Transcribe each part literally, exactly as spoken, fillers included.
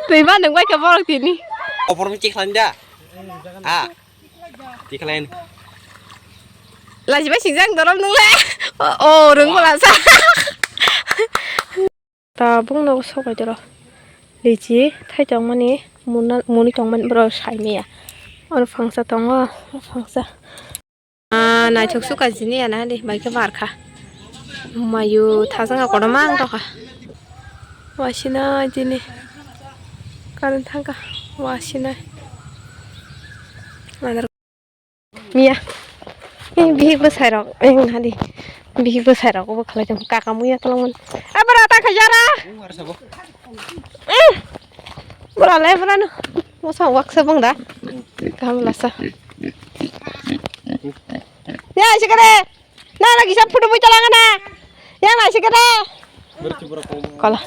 Twi ba nung bai kha borok tini. Opor mi chikhlai da. Ah. Chikhlai. Laji bai singjak dorom nung le. O, o, rung bola sa. Tabuk no sobai doro. Lichi thai tongmani muna, muni tongmani borok sai maya. Oro phangsa tongo, oro phangsa. Ah, naithok suka jini ya na di, bai khe bar kha. Mayu thajang kotorma wng tokha. Wasina jini. Current thangkha. Wasina. Miya. Eh, bihik bwsai rok. Eh, hadi. Bihik bwsai rok obo khlai tong. Kaka muya tolong man. Eh, bwra ta khaijara. Eh. Bwra le bwra no. Mosa wak sa bang da. Kaham lasa. Ya, sikare. Na, na, kisa photo bui talanga na. Yang na sikare. Kala.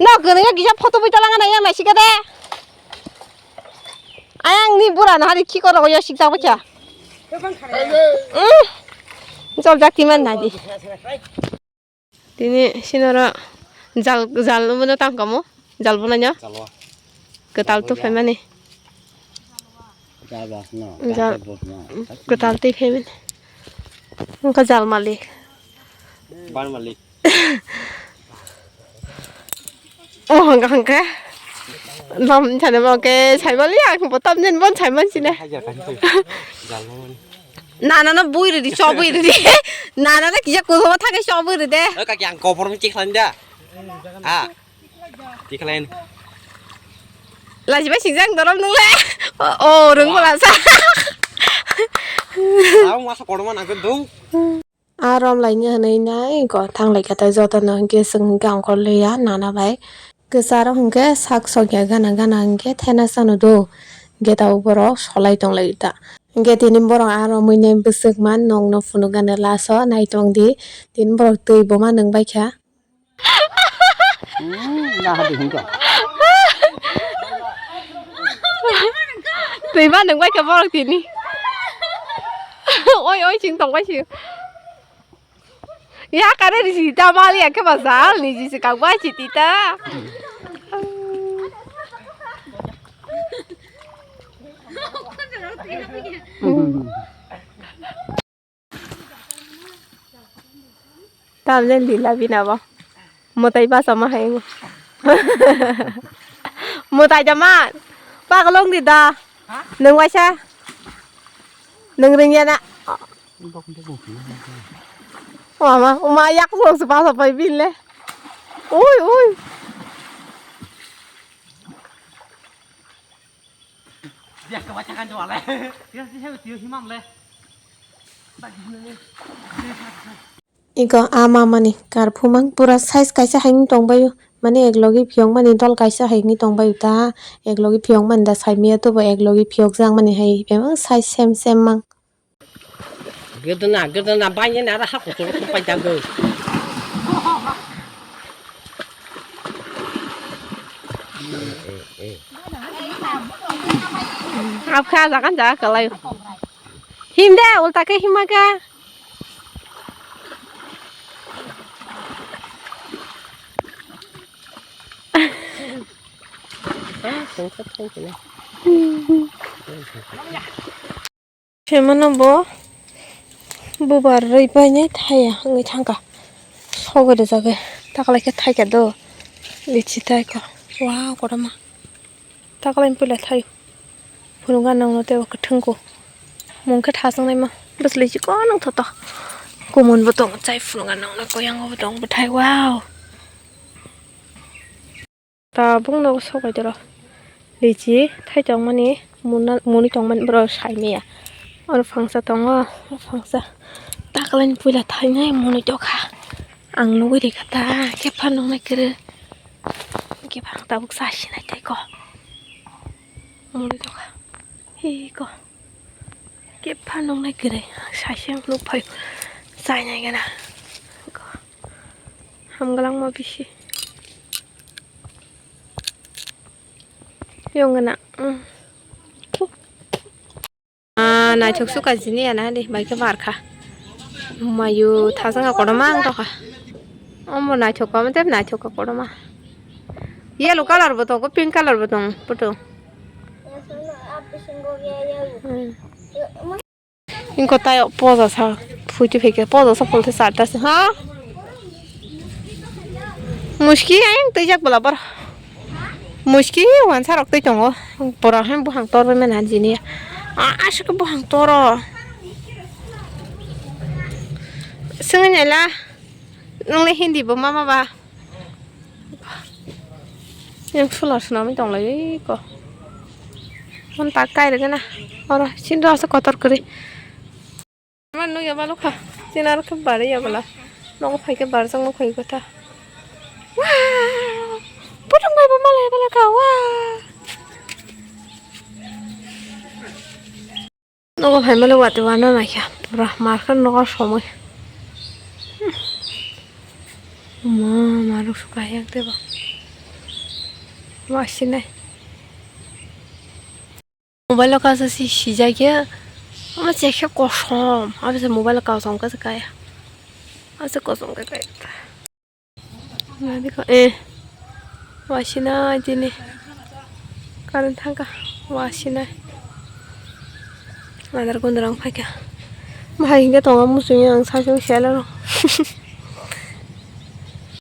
No, gwnwi kisa photo bui talanga na, yang na sikare. Ayang ni bura na hari ki koro yo sik jak bacha. Mm. Jol jak timan na di. Tini sinoro jal, jal no bono tang kamo. Jal bono nya. Jalwa. Kwtal tu phaimani. Jal bas no. Jal. Kwtal twi phaimani. Wngkha jal malik. Ban malik. Oh, hangka hangka. Nom chana mo ke saimali ang bo tam nen bon saiman sine. Nana no bui ridi, so bui ridi. Nana no kisa kuthoma thake so bui ridi. Kaki ang kopor mi chikhlai da. Ah. Chikhlai. Laji bai singjak dorom nung le. O, o, rung bola sa. Ang masa korma nang dong. Arom laini hwnwi nai go thanglai kha, tei jotono hwnkhe chwng hwnkhe ongkhor liya nana bai. Kwcharo hwnkhe sak sokya gana gana hwnkhe thena chano do, hwnkhe tabuk borok solai tonglai ta. Hwnkhe tini borok aro muine bwswk man nokno phunuk gana laso nai tong di, tini borok twi boma nwng bai kha. Hmm, na hadi hingka. Twi ba nung bai kha borok tini. Oi, oi, sing tong bai sing. Ya kare risi ta mali ya khe ba jal ni jisi kang bai si ti ta. Tamle lila bina bo. Mwtai basa ma hai. Mwtai da man. Pakalong di da. Nung waisa. Nung ring ya na. Mama, uma yak lo se basa pai bin le. Ui, ui. Iko a mamani karphumang pura size kaisa hai wng tongbaio, mane eklogi phiyokmani dol kaisa hai wngwi tongbaio ta, eklogi phiyokmani da saimaya tobo eklogi phiyokjakmani hai bebak size same same mang. Gerdena, gerdena, banyak nara hak kuchur kupai jago. Abkha jagan jaga kalai. Him de, ulta ke him aga. Ah, sengkhat sengkhat. Semano bo bubar rwi painai thaya wngwi thangkha. Sogwi rijagwi taklaikhe thaikha do. Lichi thaikha. Wow, kotorma. Taklaini puila thaio. Phunukha nangno teibo kwthwngkho. Mungkhe thasongnaima. Bwsli chikon wngthoto. Kumunbo tongo chai phunukha nangno koyangobo tongo bwthai. Wow. Tabuk nogo sobai doro. Lichi thai tongmani muna, muni tongmani borok saimaya. Oro phangsa tongo, oro phangsa. Taklaini puila thainai muni tokha. Ang nugwi rikha ta, khe phan nungnai kwrwi. Khe phan tabuk chasinai tei ko. Muni tokha. Hi ko. Khe phan nungnai kwrwi. Sasi ang nukphai. Chainai gana. Ko. Hamgalangma bisi. Yong gana. Mm. Ah, naithok suka jini ya na di, bai khe bar kha. Mayu thajak kotorma ang tokha. Omo naithok kha, tei naithok kha kotorma. Yellow colour bo tongo, pink colour bo tongo, photo. Hmm. Ingko tayo poja sa, phuti pheke poja sa polte charta se, ha? Muski ayang twijak bwla bor. Muski wansa rok twi tongo. Bora hem buhang tor bai mani jini. A, asuk buhang toro. Swngi naila. Nung le Hindi bo mama ba. Yang sular sunami tong lai ko. Mon tak kai rega na. Ora sin rasa kotor kuri. Ama nugya balu kha. Tin aro khe bari ya bala. Nogo phai khe barjak no phai kotha. Wow! Putung bai bo malai bala kha. Wow! Nogo phai male wati wana naikha. Pura markha nogo somoi. Ma, maruk suka yang tebo. Wasinai. Mobile o kaisa si sijak ya. Ama chekhe kosom. Abise mobile o kasom kaisa kaya. Asa kosom kaya kaya. Nadi ko, eh. Wasinai tini. Current thangka. Wasinai. Ladar gondorang phaikha. Bahai hingke tongo muchungya ang sajung sela rok.